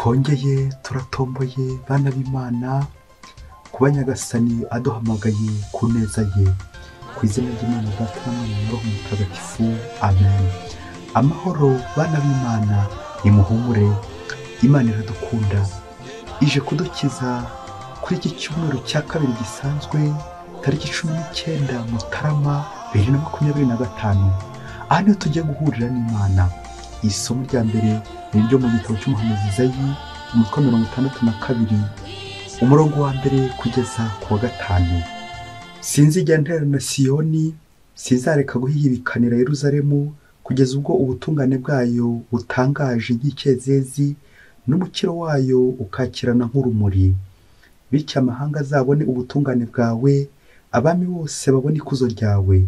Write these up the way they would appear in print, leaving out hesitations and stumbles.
Twongeye turatomboye bana b'Imana kuba Nyagasani aduhamagaye ku neza ye. Ku izina ry'Imana Data na Mwana na Roho Mutagatifu, amen. Amahoro bana b'Imana, nimuhumure, Imana iradukunda, ije kudukiza kuri iki cyumweru cya kabiri gisanzwe, tariki 19 Mutarama 2025. Aha niho tugiye guhurira n'Imana. Isomo rya mbere ni iryo mu gitabo cy'umuhanuzi Izayi, umutwe 62, umurongo wa mbere kugeza ku wa 5. Sinzigera ntererana Siyoni, sinzareka guhihibikanira Yeruzalemu, kugeza ubwo ubutungane bwayo butangaje nk'icyezezi, n'umukiro wayo ukakirana nk'urumuri. Bityo amahanga azabone ubutungane bwawe, abami bose babone ikuzo ryawe.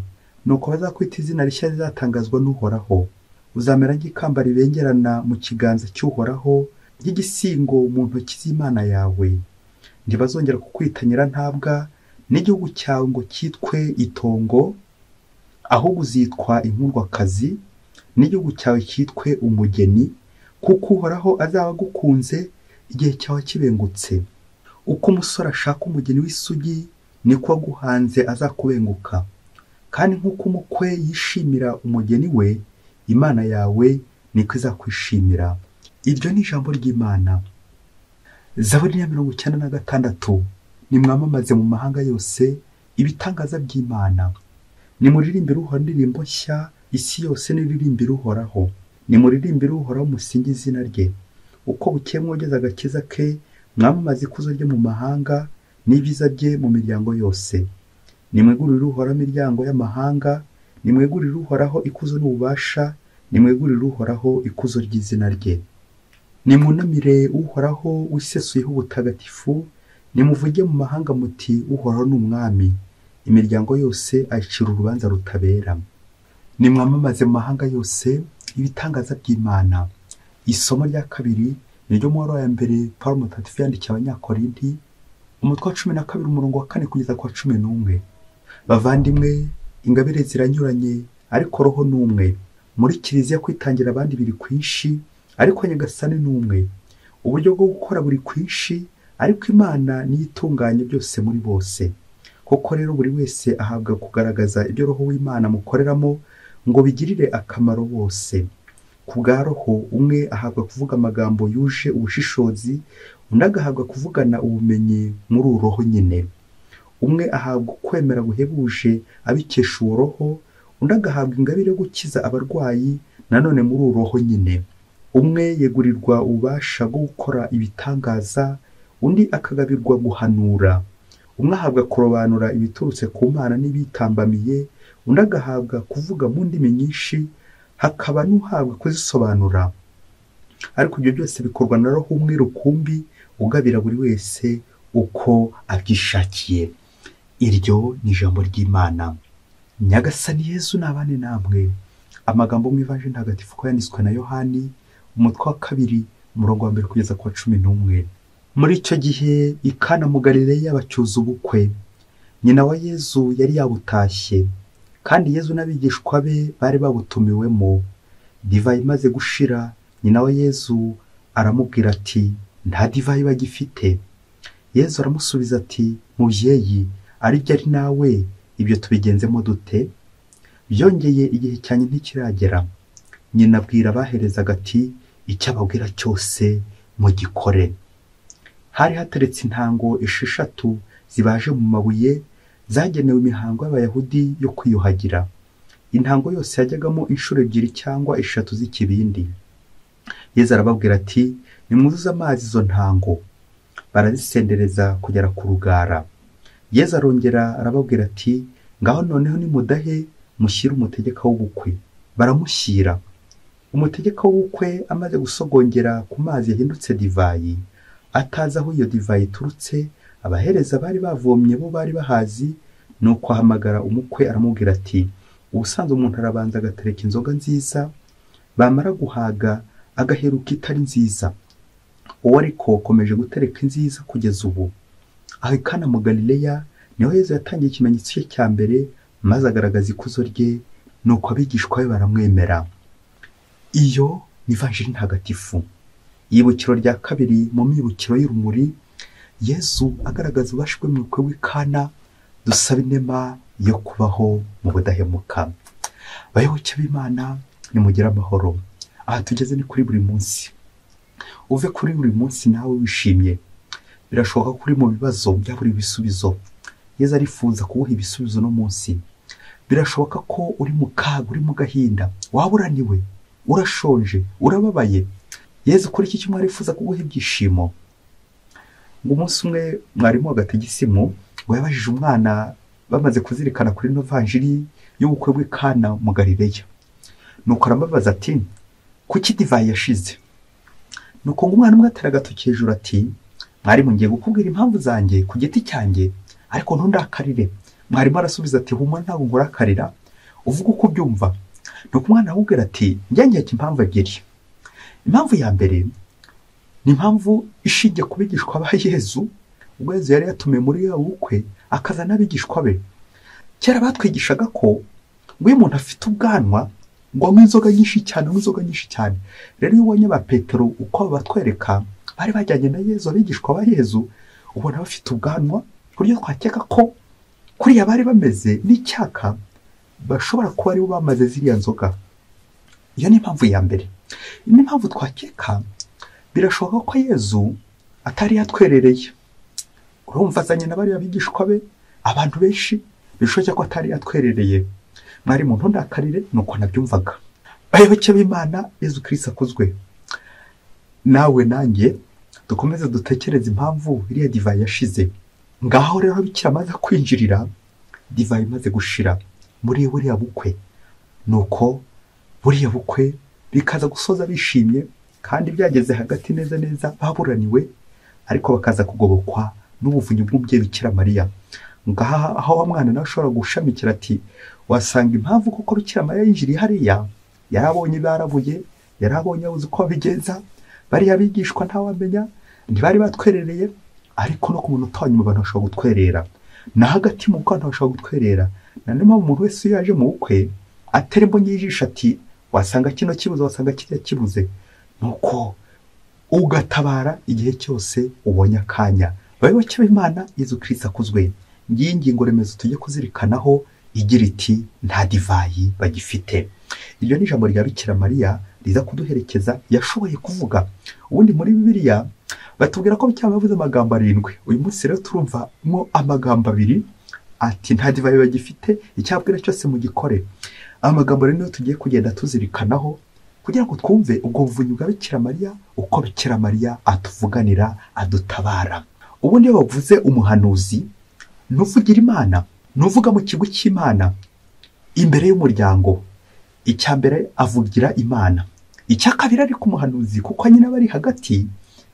Nuko bazakwita izina rishya rizatangazwa n'Uhoraho. Uzamera nk'ikamba ribengerana mu kiganza cy'Uhoraho, nk'igisingo mu ntoki z'Imana yawe. Ntibazongera kukwita nyirantabwa, n'igihugu cyawe ngo cyitwe itongo, ahubwo uzitwa inkundwakazi, n'igihugu cyawe cyitwe umugeni, kuko Uhoraho azaba agukunze igihe cyawe kibengutse. Uko umusore ashaka umugeni w'isugi, niko aguhanze azakubenguka. Kandi nk'uko umukwe yishimira umugeni we, Imana yawe niko izakwishimira. Iryo ni ijambo ry'Imana. Zaburi ya 96. Nimwamamaze mu mahanga yose ibitangaza by'Imana. Nimuririmbire Uhoraho indirimbo nshya, isi yose niririmbire Uhoraho. Nimuririmbire Uhoraho musingize izina rye. Uko bukeye mwogeze agakiza ke, mwamamaze ikuzo rye mu mahanga, n'ibyiza bye mu miryango yose. Nimwegurire Uhoraho imiryango y'amahanga, nimwegurire Uhoraho ikuzo n'ububasha, nimwegurire Uhoraho ikuzo ry'izina rye. Nimwunamire Uhoraho wisesuyeho ubutagatifu, nimuvuge mu mahanga muti Uhoraho ni umwami. Imiryango yose ayicira urubanza rutabera. Nimwamamaze mu mahanga yose ibitangaza by'Imana. Isomo rya kabiri ni ryo mu ya mbere Paulo Mutagatifu yandikiye Abanyakorinti, umutwe wa 12 umurongo wa 4 kugeza ku wa 11. Bavandimwe, ingabire ziranyuranye, ariko Roho ni umwe. Muri Kiliziya kwitangira abandi biri kwinshi, ariko Nyagasani ni umwe. Uburyo bwo gukora buri kwinshi, ariko Imana niyo itunganye byose muri bose. Koko rero buri wese ahabwa kugaragaza ibyo Roho w'Imana amukoreramo, ngo bigirire akamaro bose. Ku bwa Roho umwe ahabwa kuvuga amagambo yuje ubushishozi, undi agahabwa kuvugana ubumenyi muri uwo Roho nyine. Umwe ahabwa kwemera guhebuje abikesha uwo Roho, undi agahabwa ingabire yo gukiza abarwayi nanone muri uwo Roho nyine. Umwe yegurirwa ububasha bwo gukora ibitangaza, undi akagabirwa guhanura. Umwe ahabwa kurobanura ibiturutse ku Mana n'ibitambamiye, undi agahabwa kuvuga mu ndimi nyinshi, hakaba n'uhabwa kuzisobanura. Ariko ibyo byose bikorwa na Roho umwe rukumbi, ugabira buri wese uko abyishakiye. Iryo ni ijambo ry'Imana. Nyagasani Yezu nabane namwe. Amagambo mu Ivanjiri Ntagatifu ko yanditswe na Yohani, umutwe wa 2, umurongo wa 1 kugeza ku wa 11. Muri icyo gihe i Kana mu Galileya bacyuza ubukwe. Nyina wa Yezu yari yabutashye, kandi Yezu n'abigishwa be bari babutumiwemo. Divayi imaze gushira, nyina wa Yezu aramubwira ati: nta divayi bagifite. Yezu aramusubiza ati: mubyeyi, aribyo ari nawe, ibyo tubigenzemo dute? Byongeye igihe cyanjye ntikiragera. Nyina abwira abaherezaga ati: icyo ababwira cyose mugikore. Hari hateretse intango 6 zibaje mu mabuye, zagenewe imihango y'Abayahudi yo kwiyuhagira. Intango yose yajyagamo inshuro 2 cyangwa 3 z'ikibindi. Yezu arababwira ati: nimwuzuze amazi izo ntango. Barazisendereza kugera ku rugara. Yezu arongera arababwira ati: ngaho noneho nimudahe, mushyire umutegeka w'ubukwe. Baramushyira. Umutegeka w'ubukwe amaze gusogongera ku mazi yahindutse divayi, atazi aho iyo divayi iturutse, abahereza bari bavomye bo bari bahazi. Nuko ahamagara umukwe aramubwira ati: ubusanzwe umuntu arabanza agatereka inzoga nziza, bamara guhaga agaheruka itari nziza. Uwo ariko akomeje gutereka inziza kugeza ubu. Aho i Kana mu Galileya niho Yezu yatangiye ikimenyetso cye cya mbere, maze agaragaza ikuzo rye, nuko abigishwa be baramwemera. Iyo ni Ivanjiri Ntagatifu. Yibukiro rya kabiri mu mibukiro y'urumuri, Yezu agaragaza ububasha bwe mu bukwe bw'i Kana, dusaba inema yo kubaho mu budahemuka. Bayoboke b'Imana, nimugire amahoro. Aha tugeze ni kuri buri munsi. Uve kuri buri munsi nawe wishimye. Birashoboka ko uri mu bibazo bya buri bisubizo. Yezu arifuza kuguha ibisubizo no munsi. Birashoboka ko uri mu kaga, uri mu gahinda, waburaniwe, urashonje, urababaye. Yezu kuri iki cyumweru arifuza kuguha ibyishimo. Ngo umunsi umwe mwarimu wa gategisimu ngo yabajije umwana bamaze kuzirikana kuri ino vanjiri y'ubukwe bw'i Kana mu Galileya. Nuko aramubaza ati, kuki divayi yashize? Nuko ngo umwana umwe atera agatoki hejuru ati, mwarimu ngiye gukubwira impamvu zanjye ku giti cyanjye, ariko ntundakarire. Mwarimu arasubiza ati, humura ntabwo nkurakarira, uvuga uko ubyumva. Nuko umwana aramubwira ati, njye nkeka impamvu ebyiri. Impamvu ya mbere ni impamvu ishingiye ku bigishwa ba Yezu, ubwo Yezu yari yatumiye muri ya bukwe akaza n'abigishwa be. Kera batwigishaga ko ngo iyo umuntu afite ubwanwa ngo anywe inzoga nyinshi cyane, anywe inzoga nyinshi cyane. Rero iyo ubonye ba Petero uko batwereka bari bajyanye na Yezu, abigishwa ba Yezu, ubona bafite ubwanwa, ku buryo twakeka ko kuriya bari bameze n'icyaka bashobora kuba aribo bamaze ziriya nzoga. Iyo ni impamvu ya mbere. Indi mpamvu twakeka, birashoboka ko Yezu atari yatwerereye. Urumva azanye na bariya bigishwa be, abantu benshi, bishoboka ko atari yatwerereye. Mwari muntu ndakarire, nuko nabyumvaga. Bayoboke b'Imana, Yezu Kristo akuzwe. Nawe nanjye dukomeze dutekereze impamvu iriya divayi yashize. Ngaho rero Bikira amaze kwinjirira, divayi imaze gushira muri buriya bukwe. Nuko buriya bukwe bikaza gusoza bishimye, kandi byageze hagati neza neza baburaniwe, ariko bakaza kugobokwa n'ubuvunyi bw'umubyeyi Bikira Mariya. Ngaha aho wa mwana nawe ashobora gushamikira ati, wasanga impamvu kuko Bikira Mariya yinjiriye hariya, yarabonye barabuye, yarabonye abuze uko babigenza, bariya bigishwa ntawamenya, ntibari batwerereye, ariko no ku muntu utanyuma abantu bashobora gutwerera. Na hagati mu bukwe abantu bashobora gutwerera. Na niyo mpamvu umuntu wese iyo yaje mu bukwe atera imboni y'ijisho ati, wasanga kino kibuze, wasanga kiriya kibuze. Nuko ugatabara igihe cyose ubonye akanya. Bayoboke b'Imana, Yezu Kristo akuzwe. Ngiyi ngingo remezo tujye kuzirikanaho igira iti, nta divayi bagifite. Iryo ni ijambo rya Bikira Mariya riza kuduherekeza, yashoboye kuvuga. Ubundi muri Bibiliya batubwira ko Bikira yavuze amagambo 7. Uyu munsi rero turumvamo amagambo 2 ati, nta divayi bagifite, icyabwira cyose mugikore. Amagambo rero niyo tugiye kugenda tuzirikanaho kugira ngo twumve ubwo buvunyi bwa Bikira Mariya, uko Bikira Mariya atuvuganira, adutabara. Ubundi iyo bavuze umuhanuzi, nuvugira Imana, nuvuga mu kigo cy'Imana imbere y'umuryango. Icya mbere avugira Imana. Icya kabiri ariko umuhanuzi, kuko nyine bari hagati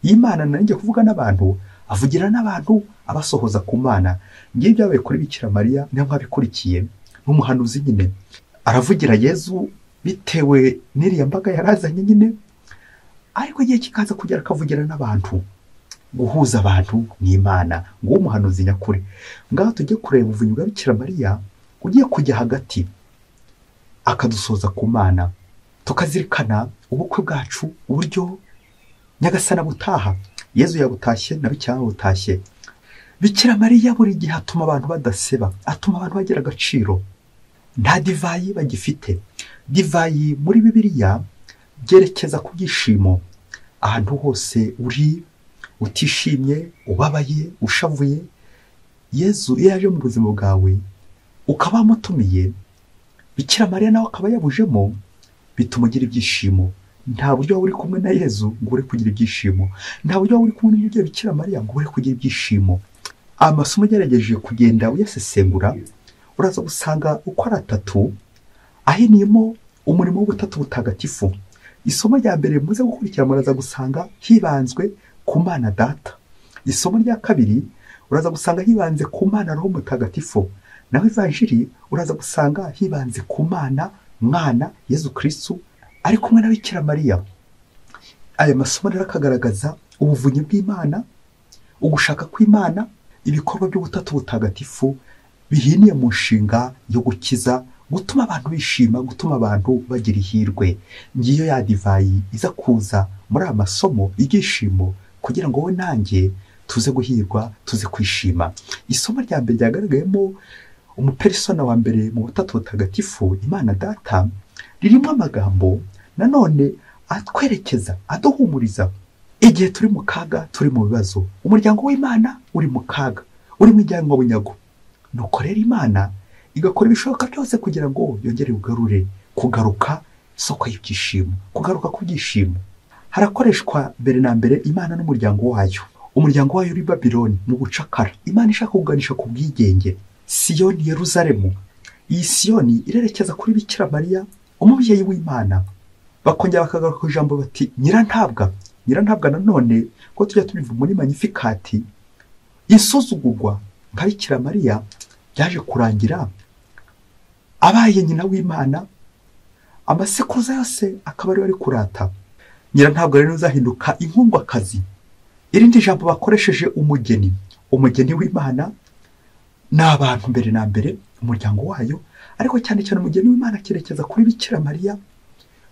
y'Imana nanjye kuvuga n'abantu, avugira n'abantu abasohoza ku Mana. Ngiye byabaye kuri Bikira Mariya, niyo mwabikurikiye, n'umuhanuzi nyine aravugira Yezu bitewe n'iriya mbaga yarazanye nyine, ariko igihe kikaza kugera akavugira n'abantu, guhuza abantu n'Imana. Ngo umuhanuzi nyakuri. Ngaho tujye kureba ubuvunyi bwa Bikira Mariya ugiye kujya hagati akadusoza ku Mana, tukazirikana ubukwe bwacu uburyo Nyagasana butaha. Yezu yabutashye na Bikira butashye. Bikira Mariya buri gihe atuma abantu badaseba, atuma abantu bagira agaciro. Nta divayi bagifite. Divayi muri Bibiliya byerekeza ku byishimo. Ahantu hose uri utishimye, ubabaye, ushavuye, Yezu iyo yaje mu buzima bwawe ukaba wamutumiye, Bikira Mariya nawe akaba yabujemo, bituma ugira ibyishimo. Nta buryo uri kumwe na Yezu ngo ure kugira ibyishimo. Nta buryo uri kumwe n'umubyeyi Bikira Mariya ngo ure kugira ibyishimo. Amasomo ugerageje kugenda uyasesengura, uraza gusanga uko ari 3 ahiniyemo umurimo w'ubutatu butagatifu. Isomo rya mbere muze gukurikira muraza gusanga hibanzwe ku Mana Data. Isomo rya kabiri uraza gusanga hibanze ku Mana Roho Mutagatifu. Naho Ivanjiri uraza gusanga hibanze ku Mana Mwana Yezu Kristo ari kumwe na Bikira Mariya. Aya masomo rero akagaragaza ubuvunyi bw'Imana, ugushaka kw'Imana, ibikorwa by'ubutatu butagatifu bihiniye mu nshinga yo gukiza, gutuma abantu bishima, gutuma abantu bagira ihirwe. Ngiyo ya divayi iza kuza muri aya masomo, ibyishimo, kugira ngo wowe nanjye tuze guhirwa, tuze kwishima. Isomo rya mbere ryagaragayemo umuperisona wa mbere mu Butatu Butagatifu, Imana Data, ririmo amagambo nanone atwerekeza, aduhumuriza igihe turi mu kaga, turi mu bibazo. Umuryango w'Imana uri mu kaga, uri mu ijyanwabunyago. Nuko rero Imana igakora ibishoboka byose kugira ngo yongere ugarure kugaruka isoko y'ibyishimo, kugaruka ku byishimo. Harakoreshwa mbere na mbere Imana n'umuryango wayo. Umuryango wayo uri Babiloni mu bucakara, Imana ishaka kuganisha ku bwigenge. Siyoni, Yeruzalemu. Iyi Siyoni irerekeza kuri Bikira Mariya, umubyeyi w'Imana. Bakongera bakagaruka ku ijambo bati Nyirantabwa. Nyirantabwa nanone ko tujya tubivuga muri Magnificat, isuzugurwa nka Bikira Mariya byaje kurangira abaye nyina w'Imana, amasekuruza yose akaba ari kurata. Nyirantabwa rero uzahinduka inkundwakazi. Irindi jambo bakoresheje umugeni, umugeni w'Imana ni abantu mbere na mbere, umuryango wayo, ariko cyane cyane umugeni w'Imana akerekeza kuri Bikira Mariya,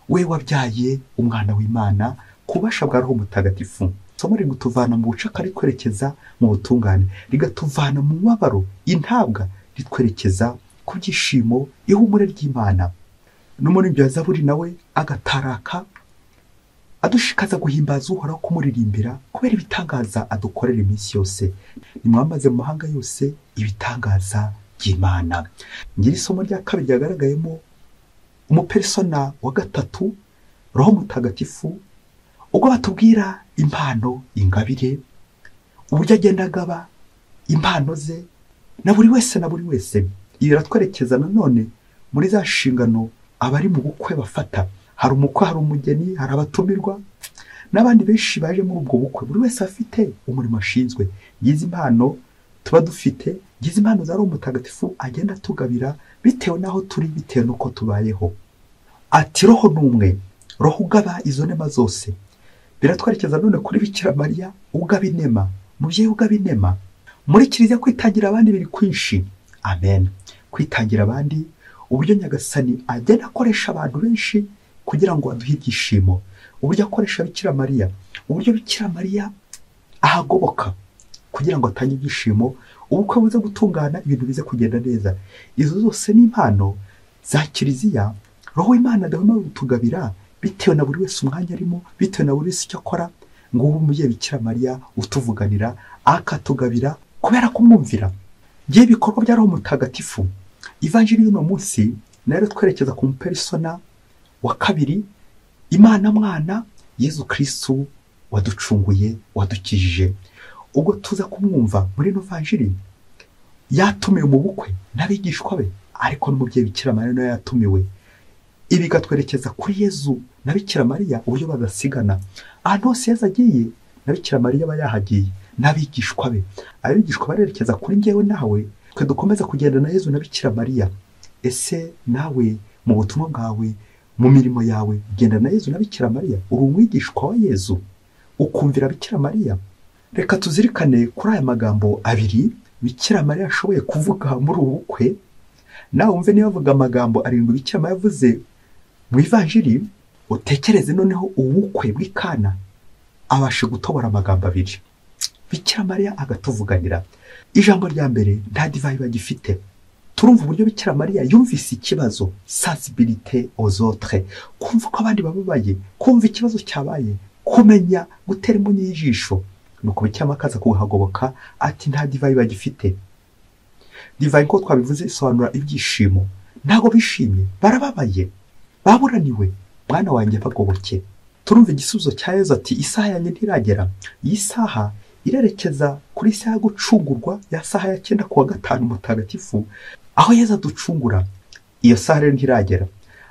we wabyaye umwana w'Imana ku bubasha bwa Roho Mutagatifu. Isomo rigutuvana mu bucakara rikwerekeza mu butungane, rigatuvana mu mubabaro, intabwa, ritwerekeza ku byishimo, ihumure ry'Imana. N'umuririmbyi wa Zaburi nawe agataraka adushikaza guhimbaza Uhoraho, kumuririmbira kubera ibitangaza adukorera iminsi yose. Nimwamaze mu mahanga yose ibitangaza by'Imana. Ngira isomo rya kabiri ryagaragayemo umupersona wa gatatu, Roho Mutagatifu, ubwo batubwira impano, ingabire, uburyo agenda agaba impano ze na buri wese na buri wese. Ibi biratwerekeza nanone muri za nshingano abari mu bukwe bafata. Hari umukwe, hari umugeni, hari abatumirwa n'abandi benshi baje muri ubwo bukwe. Buri wese afite umurimo ashinzwe. Ngizi impano tuba dufite, ngizi impano za Roho Mutagatifu agenda atugabira bitewe n'aho turi, bitewe n'uko tubayeho. Ati Roho ni umwe, Roho ugaba izo nema zose. Biratwerekeza none kuri Bikira Mariya ugaba inema, mubyeyi ugaba inema. Muri Kiliziya kwitangira abandi biri kwinshi. Amen. Kwitangira abandi, uburyo Nyagasani agenda akoresha abantu benshi kugira ngo aduhe ibyishimo, uburyo akoresha Bikira Mariya, uburyo Bikira Mariya ahagoboka kugira ngo atange ibyishimo, ubukwe buze gutungana, ibintu bize kugenda neza. Izo zose ni impano za Kiliziya Roho w'Imana adahwema kutugabira bitewe na buri wese umwanya arimo, bitewe na buri wese icyo akora. Ngo ubu umubyeyi Bikira Mariya utuvuganira akatugabira kubera kumwumvira. Ngiye ibikorwa bya Roho Mutagatifu. Ivanjiri y'uno munsi nayo twerekeza ku mupersona wa kabiri, Imana Mwana, Yezu Kristu waducunguye, wadukijije. Ubwo tuza kumwumva muri ino vanjiri, yatumiwe mu bukwe n'abigishwa be, ariko n'umubyeyi Bikira Mariya nawe yatumiwe. Ibi bigatwerekeza kuri Yezu na Bikira Mariya uburyo badasigana. Ahantu hose Yezu agiye na Bikira Mariya aba yahagiye n'abigishwa be. Abigishwa barerekeza kuri njyewe nawe, twe dukomeza kugenda na Yezu na Bikira Mariya. Ese nawe mu butumwa bwawe, mu mirimo yawe, genda na Yezu na Bikira Mariya? Uri umwigishwa wa Yezu, ukumvira Bikira Mariya? Reka tuzirikane kuri aya magambo abiri Bikira Mariya ashoboye kuvuga muri ubu bukwe. Nawe wumve niba avuga amagambo arindwi Bikira Mariya yavuze mu Ivanjiri, utekereze noneho ubukwe bw'Ikana abashe gutobora amagambo abiri. Bikira Mariya agatuvuganira. Ijambo rya mbere, nta divayi bagifite. Turumva uburyo Bikira Mariya yumvise ikibazo, sensibilité aux autres, kumva ko abandi bababaye, kumva ikibazo cyabaye, kumenya gutera imboni y'ijisho. Nuko Bikira Mariya akaza kuhagoboka ati nta divayi bagifite. Divayi nko twabivuze isobanura ibyishimo. Ntago bishimye, barababaye, baburaniwe, mwana wanjye bagoboke. Turumva igisubizo cya Yezu ati isaha yanjye ntiragera. Iyi saha irerekeza kuri isaha yo gucungurwa, ya saha ya 9 kuwa 5 mutagatifu, aho Yezu aducungura. Iyo saha rero ntiragera,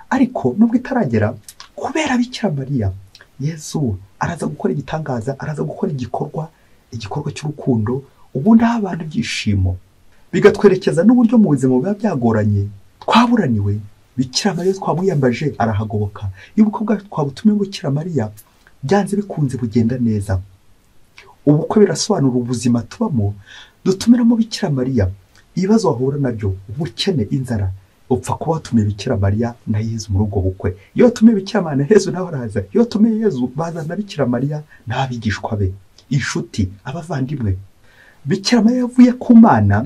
ariko nubwo itaragera, kubera Bikira Mariya, Yezu araza gukora igitangaza, araza gukora igikorwa, igikorwa cy'urukundo, ubundi aho abantu ibyishimo. Bigatwerekeza n'uburyo mu buzima biba byagoranye, twaburaniwe, Bikira Mariya twamwiyambaje arahagoboka. Iyo ubukwe bwacu twabutumye Bikira Mariya, byanze bikunze bugenda neza. Ubukwe birasobanura ubuzima tubamo, dutumiramo Bikira Mariya. Ibibazo wahura nabyo, ubukene, inzara, Upfa kuba watumiye Bikira Mariya na Yezu muri ubwo bukwe. Iyo watumiye Bikira Mariya na Yezu nawe araza. Iyo watumiye Yezu bazana Bikira Mariya n'abigishwa be, inshuti, abavandimwe. Bikira Mariya yavuye ku Mana,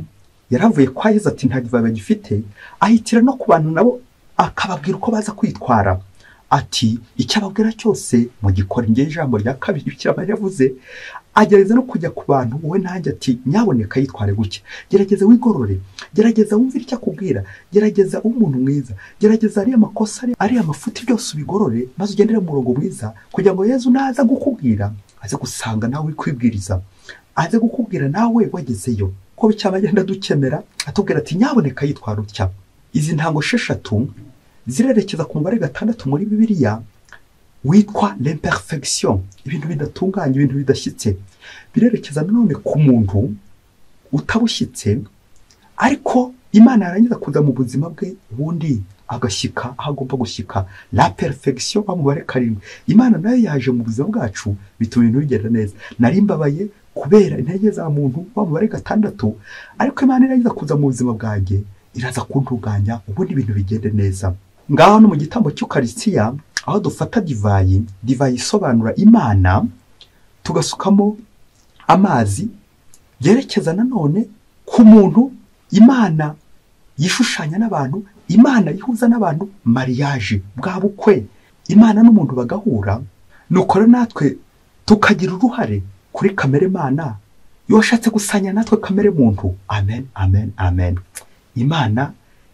yaravuye kwa Yezu ati nta divayi bagifite, ahitira no ku bantu nabo akababwira uko baza kwitwara. Ati icyo ababwira cyose mugikora. Ngiye ijambo rya kabiri Bikira Mariya yavuze, agerageza no kujya ku bantu wowe nanjye ati nyaboneka yitware gutya, gerageza wigorore, gerageza wumvire icyo akubwira, gerageza umuntu mwiza, gerageza ariya makosa ariya mafuti byose ubigorore, maze ugendere mu murongo mwiza, kugira ngo Yezu naza gukubwira aze gusanga nawe kwibwiriza, aze gukubwira nawe wagezeyo. Ko Bikira Mariya agenda dukemera atubwira ati nyaboneka yitwara utya. Izi ntango 6 zirerekeza ku mubare 6 muri Bibiliya witwa l'imperfection, ibintu bidatunganye, ibintu bidashyitse. Birerekeza nanone ku muntu utabushyitse, ariko Imana yarangiza kuza mu buzima bwe ubundi agashyika aho agomba gushyika. La perfection wa mubare 7. Imana nayo yaje mu buzima bwacu bituma ibintu bigenda neza. Nari mbabaye kubera intege za muntu wa mubare 6, ariko Imana irangiza kuza mu buzima bwanjye iraza kuntunganya ubundi ibintu bigende neza. Ngaho no mu gitambo cy'Ukaristiya aho dufata divayi, divayi isobanura Imana, tugasukamo amazi, byerekeza nanone ku muntu Imana yishushanya n'abantu, Imana yihuza n'abantu, mariage bwa bukwe, Imana n'umuntu bagahura. Nuko natwe tukagira uruhare kuri kamere Mana yoshatse gusanya natwe kamere muntu. Amen, amen, amen. Imana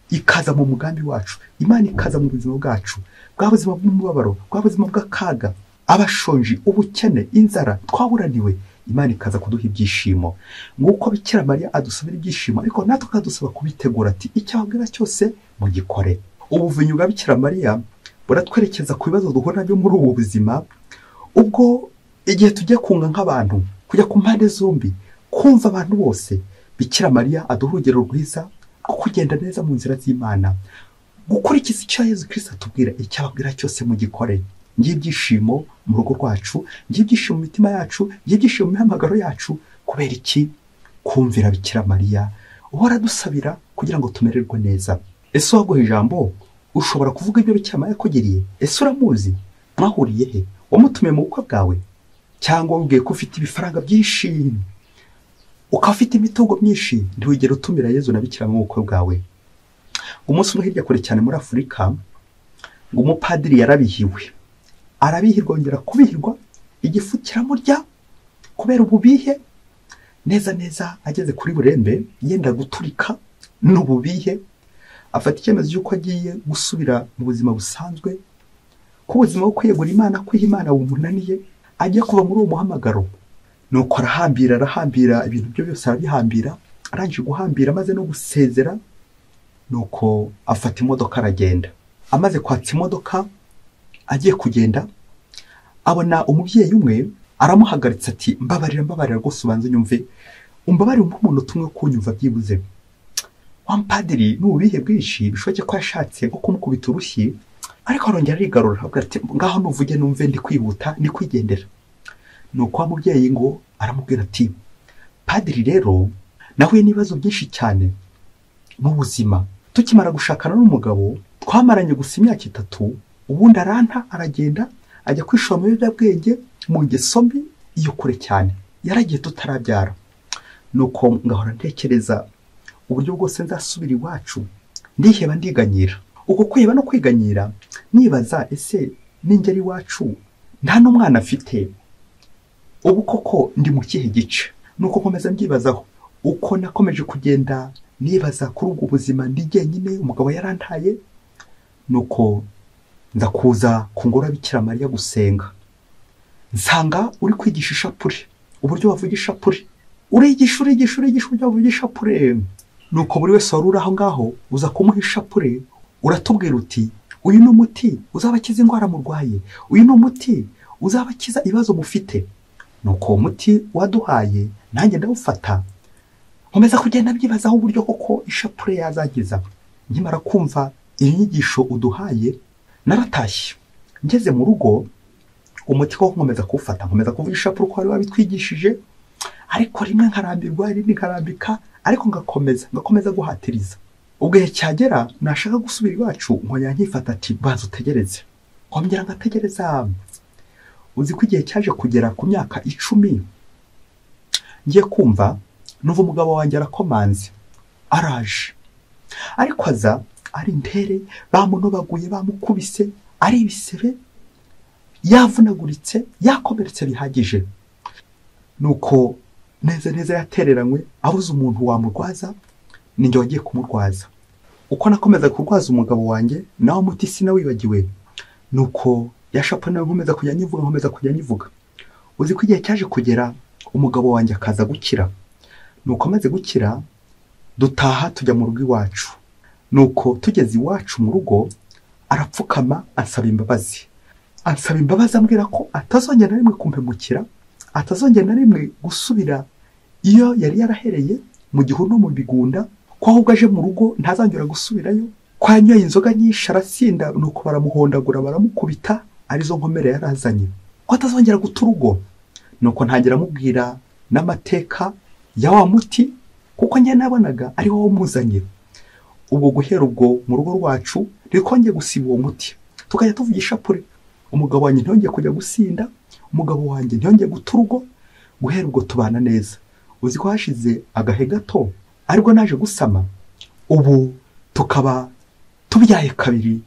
ikaza mu mugambi wacu, Imana ikaza mu buzima bwacu, bwa buzima bw'umubabaro, bwa buzima bw'akaga, abashonji, ubukene, inzara, twaburaniwe. Imana ikaza kuduha ibyishimo. Nguko Bikira Mariya adusabira ibyishimo, ariko natwe akadusaba kubitegura ati icyo ababwira cyose mugikore. Ubuvinyu bwa Bikira Mariya buratwerekeza ku bibazo duhura nabyo muri ubu buzima, ubwo igihe tugiye kunga nk'abantu, kujya ku mpande zombi, kumva abantu bose. Bikira Mariya aduha urugero rwiza rwo kugenda neza mu nzira z'Imana, gukurikiza icyo Yezu Kristo atubwira, icyo ababwira cyose mugikore. Ngiye ibyishimo mu rugo rwacu, ngiye ibyishimo mu mitima yacu, ngiye ibyishimo mu mihamagaro yacu. Kubera iki? Kumvira Bikira Mariya uhora dusabira kugira ngo tumererwe neza. Ese waguha ijambo ushobora kuvuga ibyo Bikira Mariya yakugiriye? Ese uramuzi? Mwahuriye he? Wamutumiye mu bukwe bwawe? Cyangwa wabwiye ko ufite ibifaranga byinshi, ukaba ufite imitungo myinshi, ntiwigere utumira Yezu na Bikira mu bukwe bwawe? Umunsi umwe hirya kure cyane muri Afurika, ngo umupadiri yarabihiwe, arabihirwa, yongera kubihirwa, igifu kiramurya kubera ububihe. Neza neza ageze kuri burembe yenda guturika n'ububihe, afata icyemezo cy'uko agiye gusubira mu buzima busanzwe, ko ubuzima bwo kwiyegura Imana, kwiha Imana bumunaniye, agiye kuva muri uwo muhamagaro. Nuko arahambira, arahambira ibintu byo byose arabihambira, arangije guhambira amaze no gusezera, nuko afata imodoka aragenda. Amaze kwatsa imodoka agiye kugenda, abona umubyeyi umwe aramuhagaritse ati mbabarira, mbabarira rwose ubanze unyumve, umbabarire umuntu tumwe kunyumva byibuze. Wa mupadiri n'ububihe bwinshi bishoboke ko yashatse nko kumukubita urushyi, ariko arongera arigarura avuga ati ngaho nuvuge numve, ndi kwihuta, ndi kwigendera. Nuko wa mubyeyi ngo aramubwira ati padiri rero nahuye n'ibibazo byinshi cyane mu buzima. Tukimara gushakana n'umugabo twamaranye gusa imyaka 3, ubundi aranta aragenda ajya kwishora mu biyobyabwenge, mu ngeso mbi iyo kure cyane, yaragiye tutarabyara. Nuko ngahora ntekereza uburyo bwose nzasubira iwacu, ndiheba ndiganyira. Uko kwiheba no kwiganyira, nibaza ese ningera iwacu nta n'umwana afite, ubu koko ndi mu kihe gice? Nuko nkomeza mbyibazaho. Uko nakomeje kugenda nibaza kuri ubwo buzima ndi jyenyine, umugabo yarantaye. Nuko nza kuza ku ngoro ya Bikira Mariya gusenga, nsanga uri kwigisha ishapure, uburyo bavuga ishapure, urigisha urigisha urigisha uburyo bavuga ishapure. Nuko buri wese wari uri aho ngaho uza kumuha ishapure, uratubwira uti uyu ni umuti uzabakiza indwara murwaye, uyu ni umuti uzabakiza ibibazo mufite. Nuko uwo muti waduhaye nanjye ndawufata, nkomeza kugenda mbyibazaho uburyo koko ishapure yazagiza. Nkimara kumva iyi nyigisho uduhaye naratashye, ngeze mu rugo umuti ko nkomeza kuwufata, nkomeza kuvuga ishapure uko wari wabitwigishije, ariko rimwe nkarambirwa, irindi nkarambika, ariko ngakomeza guhatiriza. Ubwo igihe cyagera nashaka gusubira iwacu nkongera nkifata ati banza utegereze, nkongera ngategereza. Uzi ko igihe cyaje kugera ku myaka 10 ngiye kumva numva umugabo wanjye arakomanze araje, ariko aza ari intere, bamunobaguye, bamukubise, ari ibisebe, yavunaguritse, yakomeretse bihagije. Nuko neza neza yatereranywe, abuze umuntu wamurwaza, ninjye wagiye kumurwaza. Uko nakomeza kurwaza umugabo wanjye nawe umuti sinawibagiwe. Nuko yashapwe nawe nkomeza kujya nyivuga, nkomeza kujya nyivuga. Uzi ko igihe cyaje kugera umugabo wanjye akaza gukira. Nuko amaze gukira dutaha tujya mu rugo iwacu. Nuko tugeze iwacu mu rugo arapfukama ansaba imbabazi. Ansaba imbabazi ambwira ko atazongera na rimwe kumpemukira, atazongera na rimwe gusubira iyo yari yarahereye mu gihuru no mu bigunda, ko ahubwo aje mu rugo ntazongera gusubirayo, ko yanyoye inzoga nyinshi arasinda, nuko baramuhondagura baramukubita, arizo nkomere yarazanye, ko atazongera guta urugo. Nuko ntangira amubwira n'amateka ya wa muti, kuko njye nabonaga ari wo wamuzanye. Ubwo guhera ubwo mu rugo rwacu ntitwongeye gusiba uwo muti, tukajya tuvuga ishapure. Umugabo wanjye ntiyongeye kujya gusinda, umugabo wanjye ntiyongeye guta urugo. Guhera ubwo tubana neza. Uzi ko hashize agahe gato ariko naje gusama, ubu tukaba tubyaye kabiri,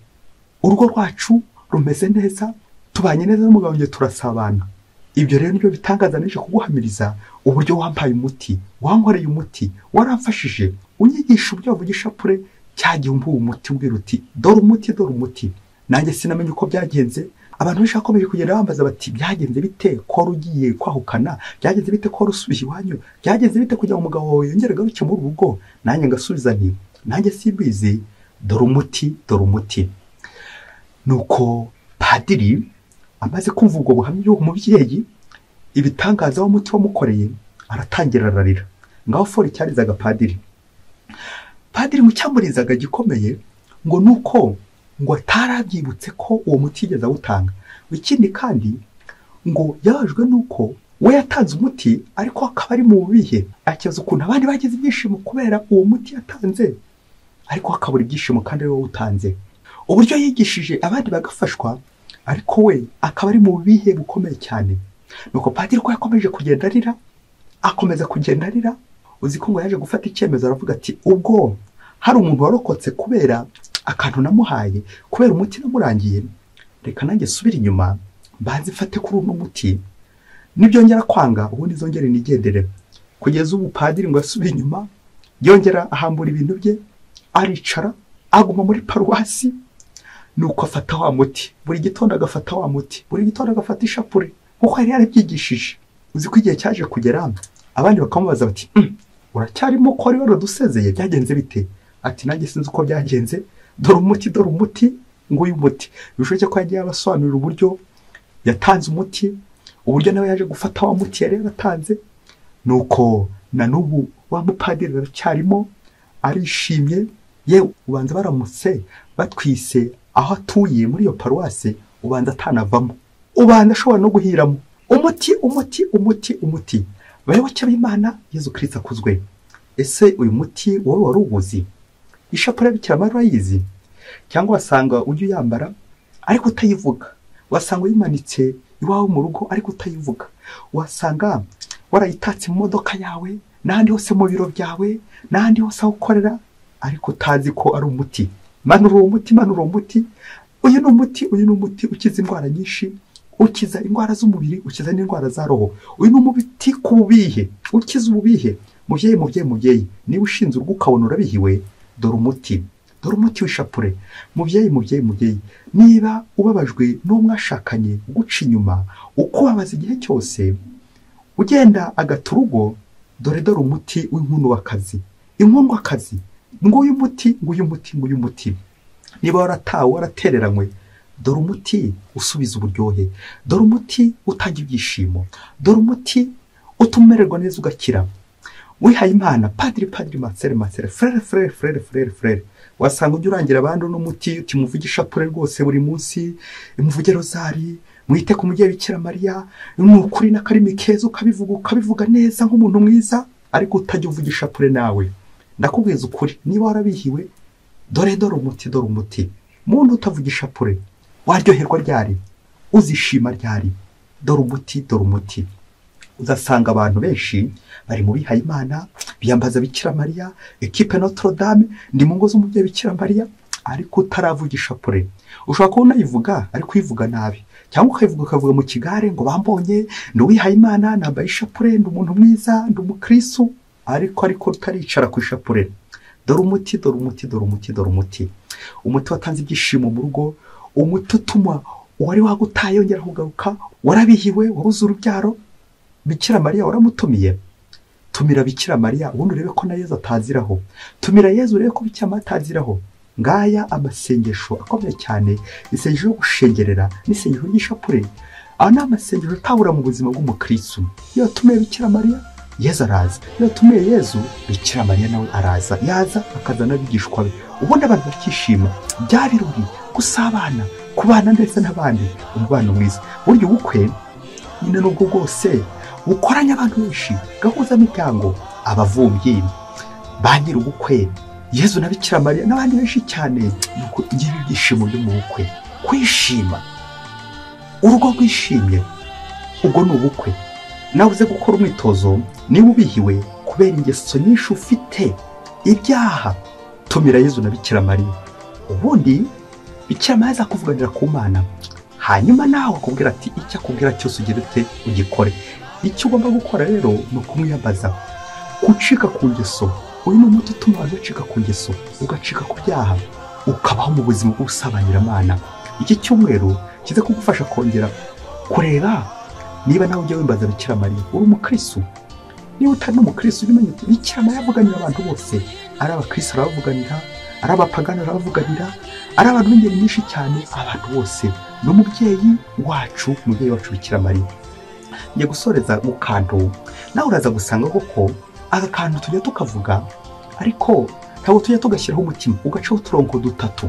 urugo rwacu rumeze neza, tubanye neza n'umugabo wanjye, turasabana. Ibyo rero nibyo bitangaza nije kuguhamiriza uburyo wampaye umuti, wankoreye umuti, waramfashije, unyigisha uburyo bavuga ishapure. Cyagiye umpa umuti umbwira uti dore umuti, dore umuti. Nanjye sinamenye uko byagenze. Abantu benshi bakomeje kugenda bambaza bati byagenze bite ko wari ugiye kwahukana, byagenze bite ko wari usubiye iwanyu, byagenze bite kugira ngo umugabo wawe yongere agaruke muri uru rugo? Nanjye ngasubiza nti nanjye simbizi, dore umuti, dore umuti. Nuko padiri amaze kumva ubwo buhamya bw'uwo mubyeyi, ibitangaza w'umuti wamukoreye, aratangira ararira. Ngaho fora icyarizaga padiri. Padiri mu cyamurizaga gikomeye ngo nuko ngo atarabyibutse ko uwo muti yigeze awutanga. Ikindi kandi ngo yabajwe nuko we yatanze umuti ariko akaba ari mu bubihe, akibaza ukuntu abandi bagize ibyishimo kubera uwo muti yatanze, ariko akabura ibyishimo kandi ari we wawutanze. Uburyo yigishije abandi bagafashwa, ariko we akaba ari mu bubihe bukomeye cyane. Nuko padiri ko yakomeje kugenda arira, akomeza kugenda arira. Uzi ko ngo yaje gufata icyemezo aravuga ati ubwo hari umuntu warokotse kubera akantu namuhaye, kubera umuti namurangiye, reka nanjye subira inyuma mbanze mfate kuri uno muti, nibyongera kwanga ubundi zongere nigendere. Kugeza ubu padiri ngo yasubiye inyuma, yongera ahambura ibintu bye, aricara aguma muri paruwasi. Nuko afata wa muti buri gitondo, agafata wa muti buri gitondo, agafata ishapure nkuko yari yarabyigishije. Uzi ko igihe cyaje kugera abandi bakamubaza bati uracyarimo ko wari waradusezeye, byagenze bite? Ati nanjye sinzi uko byagenze, dore umuti, dore umuti, nguyu umuti. Bishoboke ko yagiye abasobanurira uburyo yatanze umuti, uburyo nawe yaje gufata wa muti yari yaratanze. Nuko na n'ubu wa mupadiri aracyarimo, arishimye. Yewe ubanza baramutse batwise aho atuye muri iyo paruwase, ubanza atanavamo, ubanza ashobora no guhiramo. Umuti, umuti, umuti, umuti. Bayoboke b'Imana, Yezu Kristo akuzwe. Ese uyu muti wowe wari uwuzi? Ishapure ya Bikira Mariya urayizi? Cyangwa wasanga ujya uyambara ariko utayivuga, wasanga uyimanitse iwawe mu rugo ariko utayivuga, wasanga warayitatse mu modoka yawe n'ahandi hose mu biro byawe n'ahandi hose aho ukorera, ariko utazi ko ari umuti. Manura uwo muti, manura uwo muti. Uyu ni umuti, uyu ni umuti ukiza indwara nyinshi, ukiza indwara z'umubiri, ukiza n'indwara za roho. Uyu ni umuti ku bubihe, ukiza ububihe. Mubyeyi, mubyeyi, mubyeyi, niba ushinze urugo ukabona urabihiwe, dore umuti, dore umuti w'ishapure. Mubyeyi, mubyeyi, mubyeyi, niba ubabajwe n'uwo mwashakanye uguca inyuma, ukubabaza igihe cyose, ugenda agata urugo, dore dore umuti w'inkundwakazi, inkundwakazi, nguyu umuti, nguyu umuti, nguyu umuti. Niba waratawe, waratereranywe, dore umuti usubiza uburyohe, dore umuti utanga ibyishimo, dore umuti utuma umererwa neza ugakira. Wihaye Imana, padiri, padiri, mansere, mansere, frere, frere, frere, frere, frere. Wasanga ujya urangira abandi uno muti uti muvuge ishapure rwose buri munsi, muvuge rozari, mwite ku mubyeyi Bikira Mariya, ni ukuri n'akarimi keza ukabivuga, ukabivuga neza nk'umuntu mwiza, ariko utajya uvuga ishapure nawe. Ndakubwiza ukuri, niba warabihiwe Dore dore umuti, dore umuti. Muntu utavuga ishapure, waryoherwa ryari? Uzishima ryari? Dore umuti, dore umuti. Uzasanga abantu benshi bari mu bihaye Imana, biyambaza Bikira Mariya, ekipe Notre Dame, ndi mu ngo z'umubyeyi Bikira Mariya, ariko utaravuga ishapure. Ushobora kuba unayivuga ariko uyivuga nabi, cyangwa ukayivuga ukavuga mu kigare ngo bambonye ndi uwihaye Imana, nambaye ishapure, ndi umuntu mwiza, ndi umukristo, ariko utaricara ku ishapure. Dore umuti, dore umuti, dore umuti, dore umuti. Umuti watanze ibyishimo mu rugo, umuti utuma uwari wagutaye yongera kugaruka, warabihiwe, wabuze urubyaro. Bikira Mariya waramutumiye. Tumira Bikira Mariya ubundi urebe ko na Yezu ataziraho. Tumira Yezu urebe ko Bikira Mariya ataziraho. Ngaya amasengesho akomeye cyane, isengesho yo gushengerera n'isengesho ry'ishapure. Aya ni amasengesho atabura mu buzima bw'umukristo. Iyo tumiye Bikira Mariya, Yezu araza. Iyo tumiye Yezu, Bikira Mariya nawe araza. Yaza akazana abigishwa be, ubundi abantu bakishima. Bya birori, gusabana, kubana ndetse n'abandi, umubano mwiza. Burya ubukwe nyine n'ubwo bwose bukoranya abantu benshi, gahuza miryango, abavumbyi, ba nyir'ubukwe, Yezu na Bikira Mariya n'abandi benshi cyane. Nuko ngibi ibyishimo byo mu bukwe, kwishima, urugo rwishimye, ubwo ni ubukwe. Nawe uze gukora umwitozo, niba ubihiwe kubera ingeso nyinshi ufite, ibyaha, tumira Yezu na Bikira Mariya. Ubundi Bikira Mariya azakuvuganira ku Mana, hanyuma nawe akubwira ati icyo akubwira cyose ugire ute ugikore. Icyo ugomba gukora rero ni ukumwiyambaza, gucika ku ngeso. Uyu ni umuti utuma abantu bacika ku ngeso, ugacika ku byaha, ukabaho mu buzima bw'ubusabanyiramana. Iki cyumweru kiza kugufasha kongera kureba niba nawe ujya wimbaza Bikira Mariya, uri umukristo. Niba utari n'umukristo, ujye umenya uti Bikira Mariya avuganira abantu bose, ari abakristo arabavuganira, ari abapagani arabavuganira, ari abantu b'ingeri nyinshi cyane, abantu bose. Ni umubyeyi wacu, umubyeyi wacu Bikira Mariya. Njye gusoreza mu kantu, nawe uraza gusanga koko aka kantu tujya tukavuga, ariko ntabwo tujya tugashyiraho umutima, ugacaho uturongo dutatu.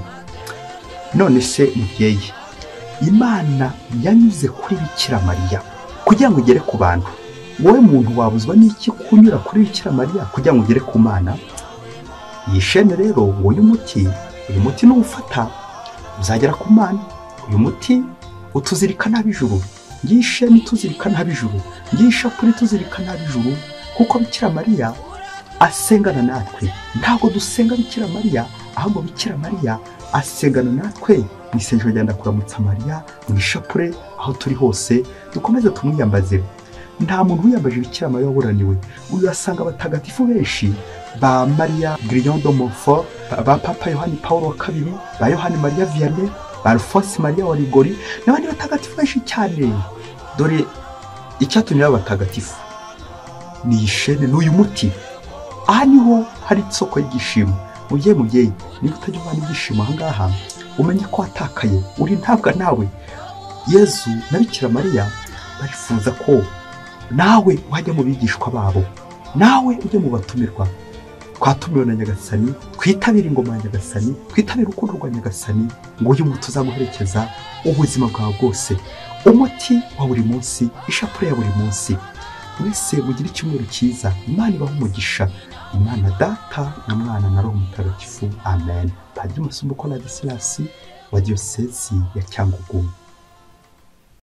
None se mubyeyi, Imana yanyuze kuri Bikira Mariya kugira ngo ugere ku bantu. Wowe muntu wabuzwa n'iki kunyura kuri Bikira Mariya kugira ngo ugere ku Mana? Iyi shene rero, uyu muti, uyu muti nuwufata uzagera ku Mana. Uyu muti utuzirikana ab'ijuru, ngiyi shene ituzirikana ab'ijuru, ngiyi shapure ituzirikana ab'ijuru, kuko Bikira Mariya asengana natwe. Ntabwo dusenga Bikira Mariya, ahubwo Bikira Mariya asengana natwe mu isengesho rya Ndakuramutsa Mariya, mu ishapure, aho turi hose dukomeze tumwiyambaze. Nta muntu wiyambaje Bikira Mariya waburaniwe. Uyasanga abatagatifu benshi, ba Maria Grignon de Montfort, ba Papa Yohani Paul wa kabiri, ba Yohani Maria Vianney, ba Alphonse Maria wa Rigori n'abandi batagatifu benshi cyane. Dore icyatumye aba batagatifu ni iyi shene, n'uyu muti. Aha niho hari isoko y'ibyishimo. Mubyeyi, mubyeyi, niba utajya ubana ibyishimo aha ngaha, umenye ko watakaye, uri ntabwa nawe. Yezu na Bikira Mariya barifuza ko nawe wajya mu bigishwa babo, nawe ujye mu batumirwa. Twatumiwe na Nyagasani, twitabire ingoma ya Nyagasani, twitabire urukundo rwa Nyagasani, ngo uyu muti uzaguherekeza ubuzima bwawe bwose. Umuti wa buri munsi, ishapure ya buri munsi. Mwese mugire icyumweru cyiza. Imana ibahe umugisha. Imana Data na Mwana na Roho Mutagatifu. Amen. Padiri Masumbuko Ladislas wa Diyosezi ya Cyangugu.